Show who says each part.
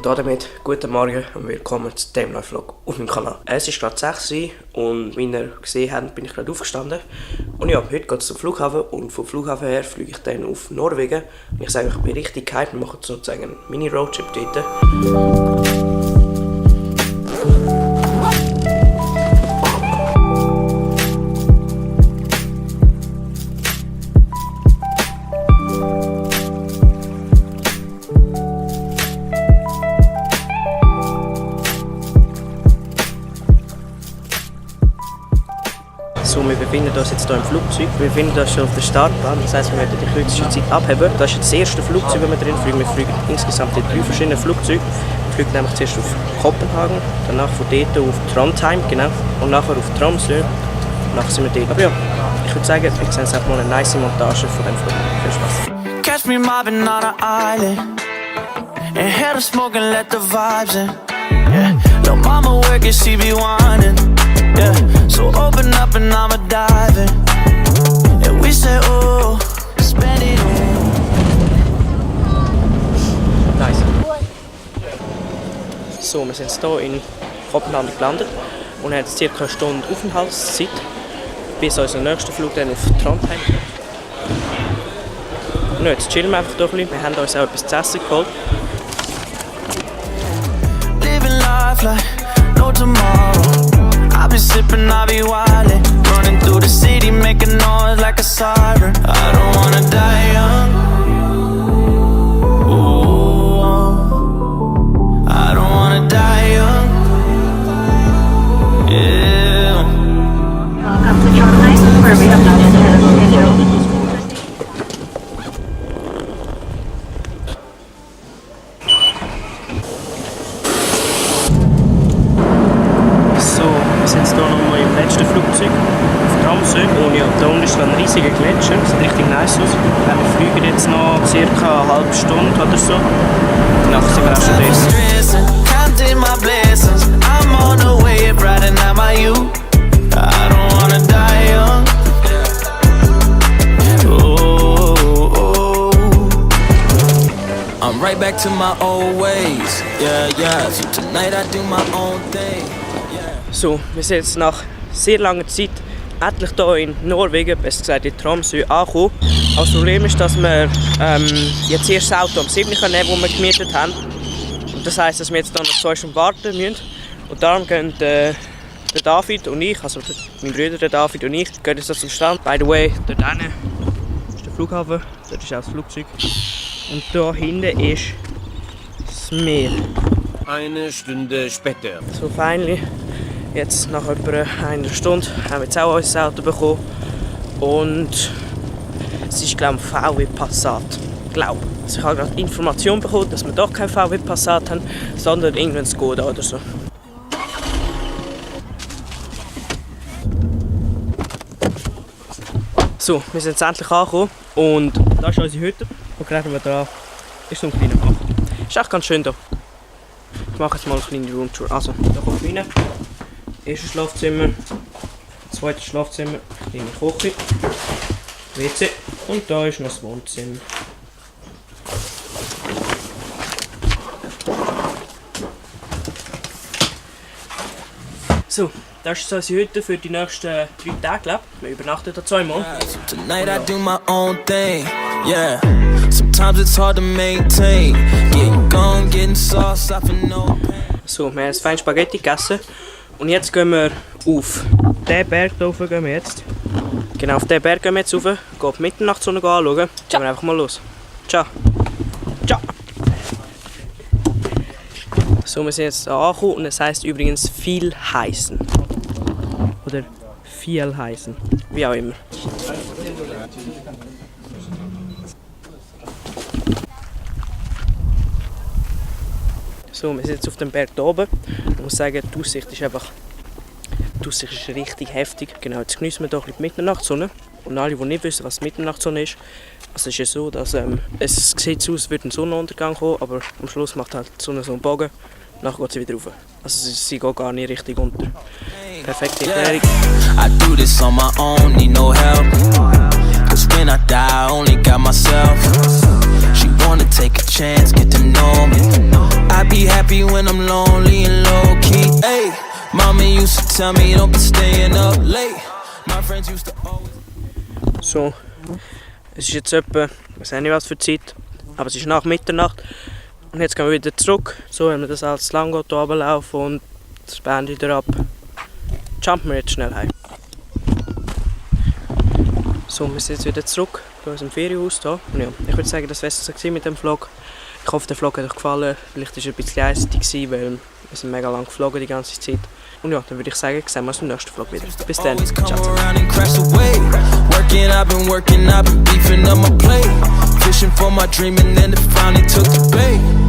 Speaker 1: Und damit guten Morgen und willkommen zu dem neuen Vlog auf meinem Kanal. Es ist gerade 6 Uhr und wie ihr gesehen habt, bin ich gerade aufgestanden. Und ja, heute geht es zum Flughafen und vom Flughafen her fliege ich dann auf Norwegen. Und ich sage euch, ich bin richtig gehypt, wir machen sozusagen einen Mini-Roadtrip dort. So, wir befinden uns jetzt hier im Flugzeug. Wir befinden uns schon auf der Startbahn. Das heisst, wir werden die kürzeste Zeit abheben. Das ist jetzt das erste Flugzeug, das wir drin fliegen. Wir fliegen insgesamt in 3 verschiedene Flugzeuge. Wir fliegen nämlich zuerst auf Kopenhagen, danach von dort auf Trondheim, genau, und nachher auf Tromsø. Nachher sind wir dort. Aber ja, ich würde sagen, wir sehen jetzt mal eine nice Montage von dem Flug. Viel Spaß.
Speaker 2: Catch me mobbing on an island, inhale the smoke and let the vibes in. Yeah, little mama working, she be whining. Yeah, so open up and I'ma dive in. And we say, oh, spend it all.
Speaker 1: Nice. So, wir sind jetzt hier in Kopenhagen gelandet und haben jetzt ca. eine Stunde Aufenthaltszeit, bis unser nächster Flug dann auf Trondheim. Und jetzt chillen wir einfach hier ein bisschen. Wir haben uns auch etwas zu essen geholt.
Speaker 2: Living life like no tomorrow. I'll be sipping, I'll be wildin', running through the city, making noise like a siren. I don't wanna die young. Ooh, I don't wanna die young. Yeah.
Speaker 3: Welcome to Trondheim, where we have not yet had a schedule.
Speaker 1: Wir sind jetzt hier nochmal im letzten Flugzeug auf Tromsø. Und ja, da unten ist ein riesiger Gletscher, sieht richtig nice aus. Wir fliegen jetzt noch ca. eine halbe Stunde oder so. Danach sind wir auch schon dort.
Speaker 2: Counting my blessings, I'm on the way, brightening out my youth. I don't wanna die young. Oh, I'm right back to my old ways. Yeah, yeah. So tonight I do my own thing.
Speaker 1: So, wir sind jetzt nach sehr langer Zeit endlich hier in Norwegen, besser gesagt in Tromsø, angekommen. Das Problem ist, dass wir jetzt erst das Auto am 7. nehmen können, das wir gemietet haben. Und das heisst, dass wir jetzt noch 2 Stunden warten müssen. Und darum gehen der David und ich, also mein Bruder der David und ich, gehen jetzt zum Strand. By the way, dort hinten ist der Flughafen, dort ist auch das Flugzeug. Und da hinten ist das Meer.
Speaker 4: Eine Stunde später.
Speaker 1: So finally. Jetzt nach etwa einer Stunde haben wir jetzt auch unser Auto bekommen. Und es ist, glaube ich, ein VW Passat. Also ich habe gerade Information bekommen, dass wir doch kein VW Passat haben, sondern irgendein Skoda oder so. So, wir sind jetzt endlich angekommen und da ist unsere Hütte. Und gerade da ist so ein kleiner Bach. Ist echt ganz schön hier. Ich mache jetzt mal eine kleine Roomtour. Also, da kommt rein. Erstes Schlafzimmer, zweites Schlafzimmer, kleine Küche, WC und da ist noch das Wohnzimmer. So, das ist unsere Hütte für die nächsten 3 Tage, glaube ich. Wir übernachten da 2 Mal.
Speaker 2: Tonight I do my own thing. Yeah. Sometimes it's hard to maintain. Getting gone, getting sauce, I feel no pain.
Speaker 1: So, wir haben jetzt fein Spaghetti gegessen. Und jetzt gehen wir auf diesen Berg hier rauf. Gehen wir jetzt. Genau, auf diesen Berg gehen wir jetzt rauf. Gehen die Mitternachtssonne anschauen. Gehen wir einfach mal los. Ciao. Ciao. So, wir sind jetzt da angekommen und es heisst übrigens viel heißen. Oder viel heißen. Wie auch immer. So, wir sind jetzt auf dem Berg hier oben. Ich muss sagen, die Aussicht ist einfach richtig heftig. Genau, jetzt genießen wir hier ein bisschen die Mitternachtssonne. Und alle, die nicht wissen, was Mitternachtssonne ist, also es ist ja so, dass es sieht so aus, als würde ein Sonnenuntergang kommen, aber am Schluss macht halt die Sonne so einen Bogen. Nachher geht sie wieder rauf. Also sie geht gar nicht richtig unter. Perfekte Erklärung.
Speaker 2: I do this on my own, need no help. Cause when I die, I only got myself. She wanna take a chance, get to know me. I be happy. tell me don't be staying up late. My friends used to always.
Speaker 1: So, es ist jetzt etwa, ich weiß nicht was für Zeit, aber es ist nach Mitternacht. Und jetzt gehen wir wieder zurück. So, wenn wir das alles lang hier runterlaufen und das Band wieder ab, jumpen wir jetzt schnell heim. So, wir sind jetzt wieder zurück bei unserem Ferienhaus hier. Und ja, ich würde sagen, das war es mit dem Vlog. Ich hoffe, der Vlog hat euch gefallen. Vielleicht war er ein bisschen eisig, weil wir sind mega lang geflogen die ganze Zeit. Und ja, dann würde ich sagen, sehen wir uns im nächsten Vlog wieder. Bis dann. Ciao zusammen.
Speaker 2: I've been working, I've been beefing up my plate. Fishing for my dream and then it finally took the bait.